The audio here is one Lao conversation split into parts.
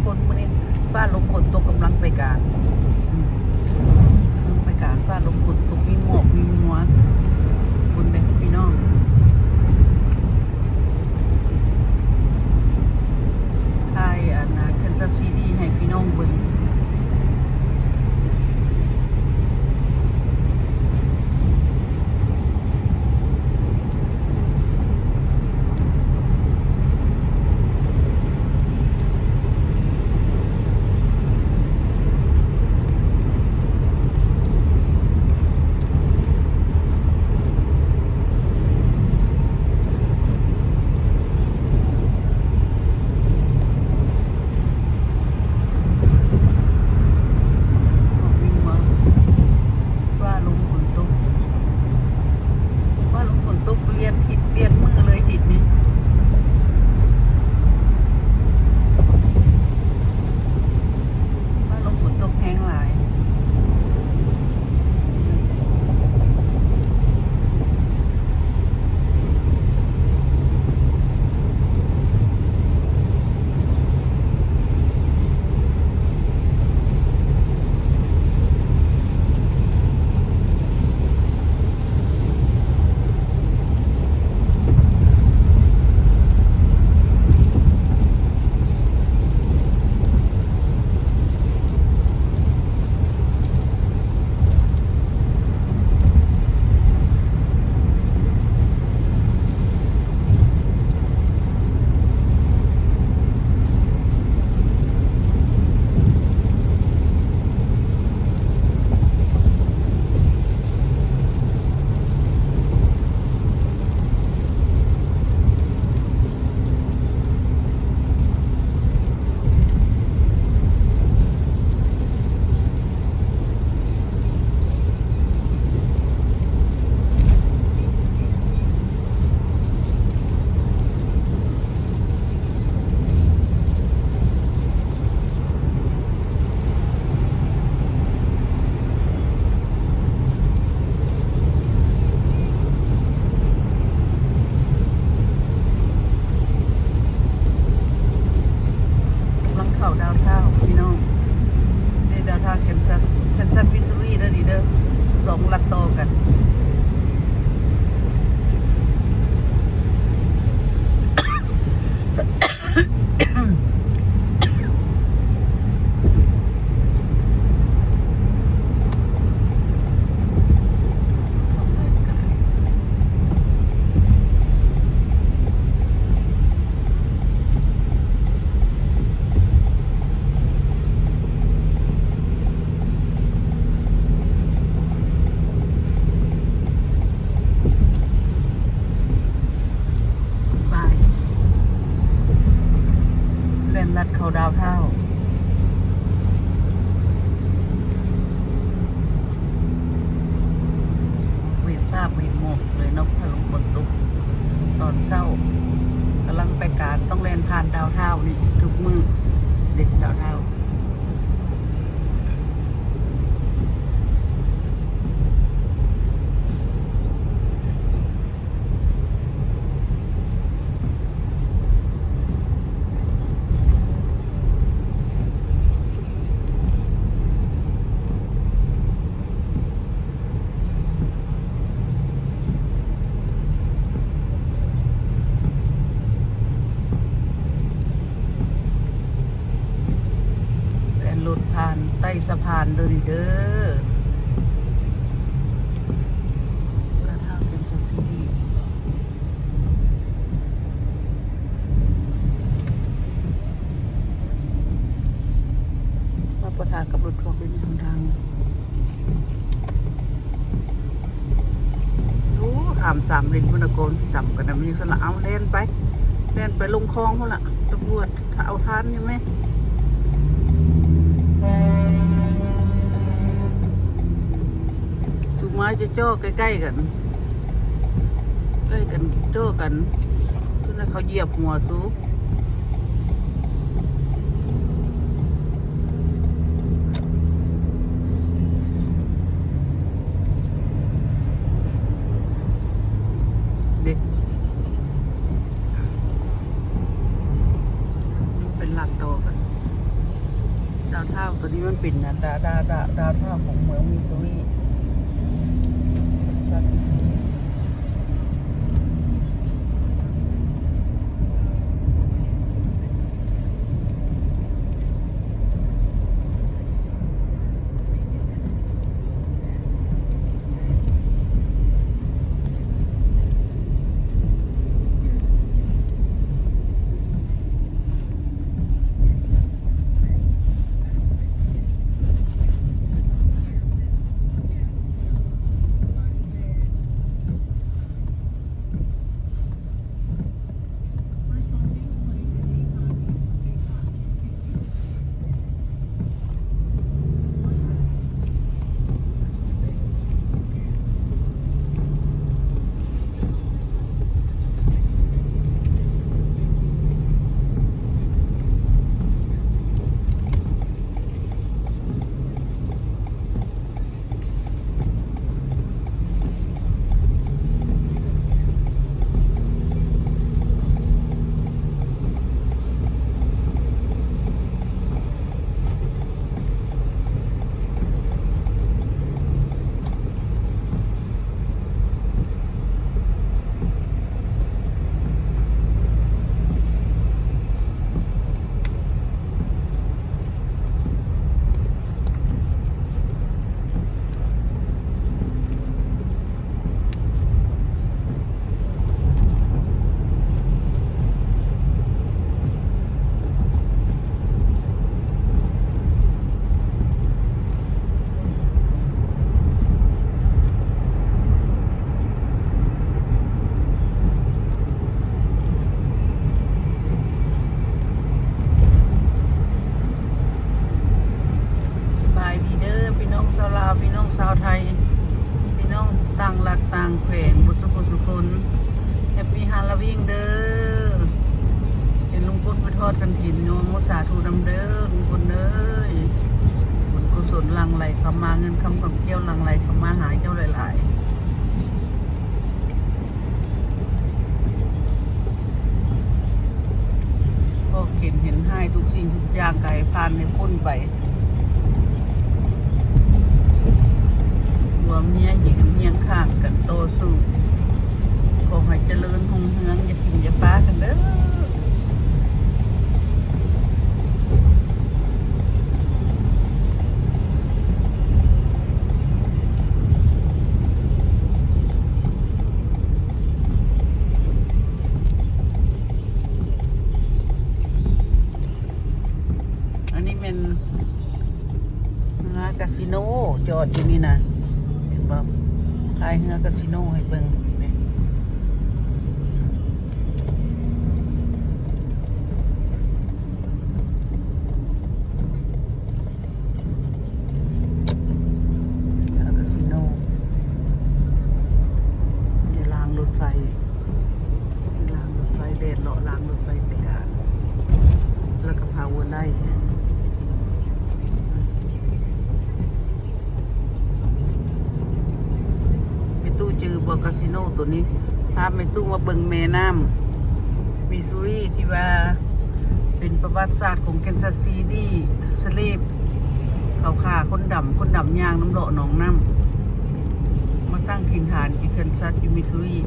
ຝົນມື້ນີ້ ຟ້າລົງຝົນຕົກ ກຳລັງໄປການ ອືມ ກຳລັງໄປການ ຟ້າລົງຝົນຕົກ ມີໝອກມີມົວ ພຸ້ນເດ້ພີ່ນ້ອງ ຖ່າຍອັນນາ Kansas City ໃຫ້ພີ່ນ້ອງເບິ່ງ. ຟ້າລົງຝົນຕົກ ຟ້າລົງຝົນຕົກ ປ່ຽນທິດປ່ຽນມື້ເລີຍທິດນີ້ ຟ້າລົງຝົນຕົກແຮງຫຼາຍ. ກຳລັງເຂົ້າດາວທາວພີ່ນ້ອງ ນີ້ດາວທາວ Kansas Kansas Missouri ເດີນີ້ເດີ ສອງລັດຕໍ່ກັນ. ໄປ ແລ່ນລັດເຂົ້າດາວທາວ ເຫັນຟ້າເຫັນໝອກເລີຍເນາະ ຟ້າລົງຝົນຕົກຕອນເຊົ້າ ກຳລັງໄປການ ຕ້ອງແລ່ນຜ່ານດາວທາວນີ້ທຸກມື້ເດ້ ດາວທາວ. ແລ່ນລົດຜ່ານໃຕ້ສະພານເດີນີ້ເດີ ກະທາງເປັນ Kansas City. ມາປະທະກັບລົດພວກຢູ່ໃນຫົນທາງ. ໂອ້ ຂ້າມສາມເລນພຸ້ນນະ ກ່ອນຊິຕຳກັນນະ ມີສະລະ ເອົາ ແລ່ນໄປ ແລ່ນໄປລົງຄອງພຸ້ນລະ ຕຳຫຼວດ ຖ້າເອົາທັນຢູ່ແມະ ສູ່ມາເຈາະໆ ໃກ້ໆ ກັນ ໃກ້ກັນ ເຈາະກັນ ຈົນວ່າເຂົາຢຽບຫົວຊູ ເດັກ ເປັນລັດຕໍ່ກັນ. ທ້າວໂຕນີ້ມັນເປັນ ດາວ ດາວ ດາວ ດາວທ້າວຂອງເມືອງມິຊູຣີ ສັດມິຊູຣີ. ສະບາຍດີເດີ ພີ່ນ້ອງຊາວລາວ ພີ່ນ້ອງຊາວໄທ ພີ່ນ້ອງຕ່າງລັດຕ່າງແຂວງ ເບິດສູ່ຜູ້ສູ່ຄົນ Happy Halloween ເດີ. ເຫັນລຸງພົນໄປທອດກະຖິນ ໂຍມໂມສາທຸນຳເດີ ລຸງພົນເອີຍ. ບຸນກຸສົນຫຼັ່ງໄຫຼເຂົ້າມາ ເງິນຄຳຄຳກ່ຽວຫຼັ່ງໄຫຼເຂົ້າມາຫາເຈົ້າຫຼາຍໆ. ພໍເຫັນເຫັນຮ້າຍທຸກສິ່ງທຸກຢ່າງກະໃຫ້ຜ່ານໃຫ້ພົ້ນໄປ. ຜົວເມຍຢືນຄຽງຂ້າງກັນຕໍ່ສູ້ ຂໍໃຫ້ຈະເລີນຮຸ່ງເຮືອງ ຢ່າຖິ້ມຢ່າປາກັນເດີ. ອັນນີ້ແມ່ນເຮືອກາສິໂນ ຈອດຢູ່ນີ້ນະ ເຫັນບໍ່? ພາຍເຮືອກາສິໂນໃຫ້ເບິ່ງນີ້. ເຮືອກາສິໂນ ນີ້ລາງລົດໄຟ ລາງລົດໄຟ ແລ່ນເລາະລາງລົດໄຟໄປການ ແລ້ວກໍພາວເວີໄລ. ແມ່ຕູ້ຈື່ບໍ່ ກາສິໂນໂຕນີ້? ພາແມ່ຕູ້ມາເບິ່ງແມ່ນ້ຳມິຊູຣີ ທີ່ວ່າເປັນປະຫວັດສາດຂອງແກນຊັສຊີດີ ສະເລບ ເຂົາຂ້າຄົນດຳ ຄົນດຳຍ່າງນຳເລາະໜອງນ້ຳ ມາຕັ້ງຖິ່ນຖານຢູ່ແກນຊັສ ຢູ່ມິຊູຣີ.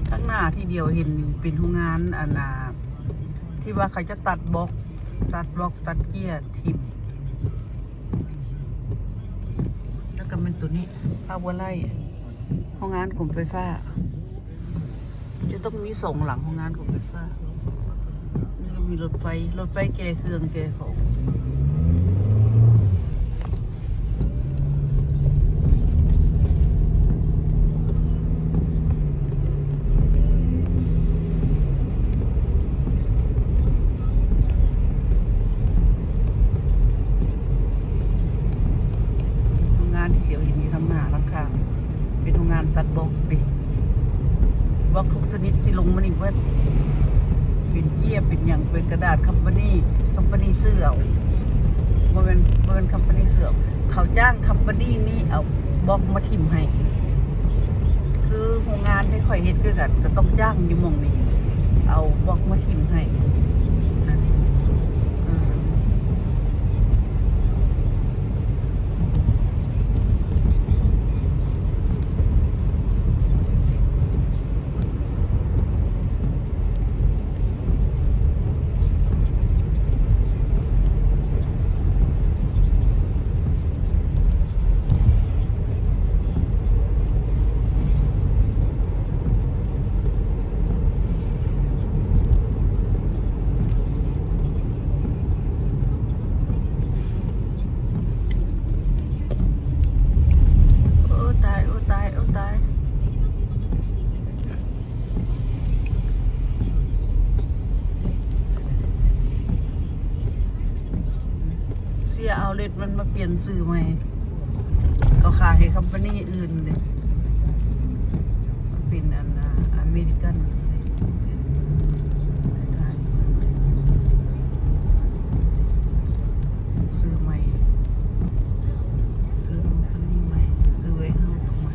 ຂ້າງໜ້າທີ່ດຽວເຫັນນີ້ເປັນໂຮງງານ ອັນນ່າ ທີ່ວ່າເຂົາຈະຕັດບລັອກ ຕັດບລັອກ ຕັດເກ້ຍຖິ້ມ. ແລ້ວກໍແມ່ນໂຕນີ້ ພາວເວີໄລ ໂຮງງານກົມໄຟຟ້າ. ຈະຕ້ອງມີສອງຫຼັງ ໂຮງງານກົມໄຟຟ້າ. ນີ້ກໍມີລົດໄຟ ລົດໄຟແກ່ເຄື່ອງແກ່ຂອງ. ໂຮງງານທີ່ດຽວເຫັນຢູ່ທາງໜ້າທາງຂ້າງ ເປັນໂຮງງານຕັດບລັອກເດ້. ບລັອກທຸກຊະນິດຊິລົງມານີ້ເບິດ ເປັນເກ້ຍ ເປັນຫຍັງ ເປັນກະດາດ ຄຳປານີ ຄຳປານີຊື້ເອົາ ບໍ່ແມ່ນ ບໍ່ແມ່ນຄຳປານີຊື້ເອົາ ເຂົາຈ້າງຄຳປານີນີ້ເອົາບລັອກມາຖິ້ມໃຫ້. ໂຮງງານທີ່ຂ້ອຍເຮັດຄືກັນ ກໍຕ້ອງຈ້າງຢູ່ໝ່ອງນີ້ ເອົາບລັອກມາຖິ້ມໃຫ້ນະ ເອີ. ໂອ້ຕາຍ ໂອ້ຕາຍ ໂອ້ຕາຍ. ເສຍເອົາເລັດມັນມາປ່ຽນຊື່ໃໝ່ ເຂົາຂາຍໃຫ້ຄຳປານີອື່ນເດ້ ເປັນອັນ ອາ ອາເມລິກັນ ຊື່ໃໝ່ ຊື່ຄຳປານີໃໝ່ ຊື່ເວເຮົາໃໝ່.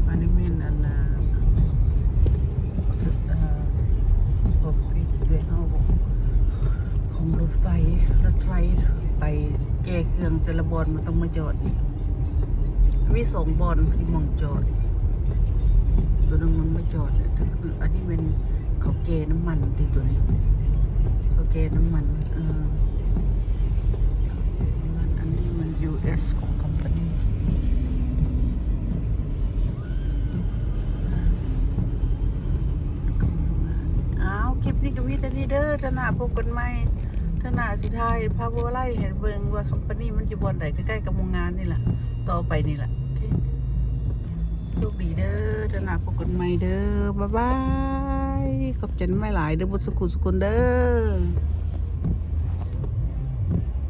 ອັນນີ້ແມ່ນອັນນ່າ ເອີ ຂອງລົດໄຟ ລົດໄຟໄປແກ່ເຄື່ອງແຕ່ລະບ່ອນ ມັນຕ້ອງມາຈອດນີ້ ມີສອງບ່ອນທີ່ໝ່ອງຈອດ ຕົວໜຶ່ງມັນມາຈອດ ອັນນີ້ແມ່ນເຂົາແກ່ນ້ຳມັນຕິ ຕົວນີ້ເຂົາແກ່ນ້ຳມັນ ເອີ ອັນນີ້ມັນຢູເອັສຂອງຄຳປານີ. ອ້າວ ຄລິບນີ້ກໍມີແຕ່ນີ້ເດີ ເທື່ອໜ້າພົບກັນໃໝ່ ເທື່ອໜ້າຊິຖ່າຍພາໂວໄລໃຫ້ເບິ່ງວ່າຄຳປານີມັນຢູ່ບ່ອນໃດ ໃກ້ໆກັບໂຮງງານນີ້ລະ ຕໍ່ໄປນີ້ລະ ໂອເຄ ໂຊກດີເດີ ເທື່ອໜ້າພົບກັນໃໝ່ເດີ ບາຍບາຍ ຂອບໃຈນຳຫຼາຍໆເດີ ເບິດສຸຂູສຸຄົນເດີ.